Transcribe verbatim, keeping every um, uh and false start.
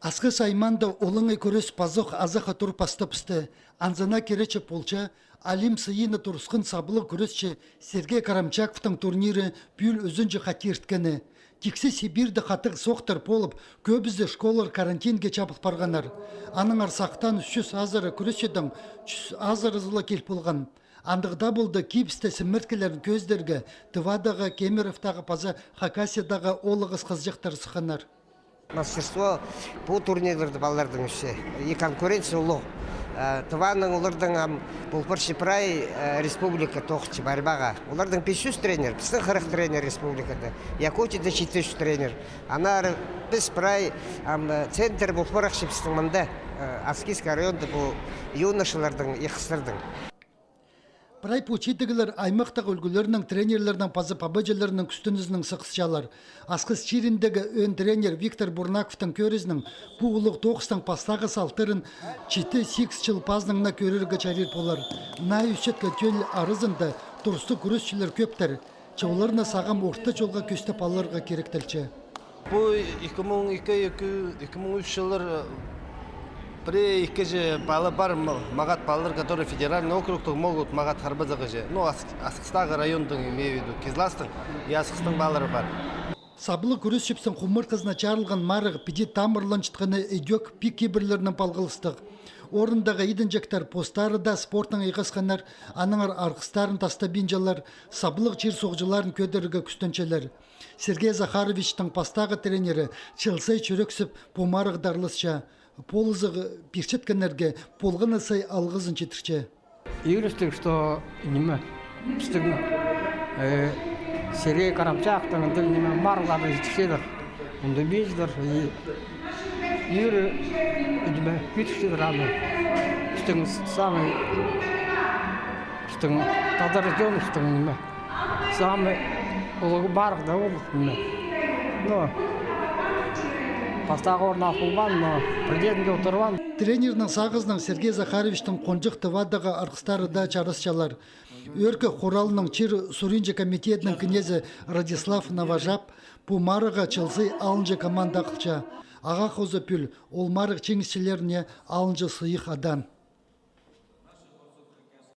Асхыс аймаанда олаңай кӱрес пазох азахха тур пастабысты. Анзына киречі полча, алим сыйыны турысхан саблығ кӱресчі Сергей Карамчаковтың турнирі пӱӱл ӱзінҷі хати ирткені. Тиксі Сибирьде хатығ сохтар полып, кӧбізі школалар карантинге чабыл парғаннар. Аннаңар сахтаан ӱс чӱс азыра кӱресчідең чӱс азыразы ла кил полған. Андағ даа полды, кибісті сімірткілерін кӧзідерге Тывадағы, Кемеровтағы паза Хакасиядағы оолағас хызыҷахтар сыхханнар. Мастерство пу турнирлерде палаларның ӱсче. И конкуренция улуғ. Э, Тываның оларның ам пол парча прай, э, республика тоғынча борьбаға. Оларның пис чӱс тренер, пістің хырых тренер республикада. Якутияда читі чӱс тренер. Аннаңар піс прай ам, э, центр пол парахча пістің мында, э, Аскизский районда пу юношаларның и хыстарның. Прай пу чидіглер аймахтағы ӱлгӱлернің, тренерлернің паза пабаҷыларның кӱстенізінең сығысчалар. Асхыс чиріндегі ӧӧн тренер Виктор Бурнаковтың кӧрізінең, пу улуғ тоғыстың пастағы салтарын читі-сигіс чыл пазынаң на кӧрерге чарир полар. Най ӧсчеткен тӧл аразында турыстығ кӱресчілер кӧптер. Че оларны сағам орта чолға кӧстеп аларға киректелче. Пу ікі муң ікі, ікі, ікі муң ӱс чыллар, э, пірее-ікіҷе пала пар, м-, мағат палалар, которые федеральный округтың могут мағат харбазарға же. Ну, Ас-, Асхыстағы районның, имею в виду, Кизластың и Асхыстың палалары пар. Саблығ кӱресчібістің хумартхызына чарылған марығ піди тамырланчатханы ідӧк пик кибірлернең палғалыстығ. Орындағы идінҷектер постары даа спортнаң айғасханнар, аннаңар арғыстарын тастабинчалар, саблығ чир-суғҷыларын кӧдірерге кӱстенчелер. Сергей Захаровичтің пастағы тренері чыл сай чӱрексіп пу марығда араласча. Полызығ пирчеткеннерге полған на сай алғызын читірче. Ӧріністіг, что ниме, пістің, э, Сергей Карамчаковтың андағ ниме марығларны читірчедір. Андағ пирчедір, и ӧрі, ниме, кӧдірчедір аны. Пістің с-, самый, пістің тадар чоныбыстың ниме. Самый улуғ марығ даа ол, ниме. Но пастағы орын алып полбаан, но пірдеезінде одырбаан. Тренернің сағызынаң Сергей Захаровичтің хонҷых Тывадағы арғыстары даа чарасчалар. Ӧӧркі хуралның чир-суринҷы комитедінің кнезі Радислав Новожап пу марығға чыл сай алынҷа команда ағылча. Ағаа хоза пӱӱл ол марығ чиңісчілеріне алынҷа сыйых адаан.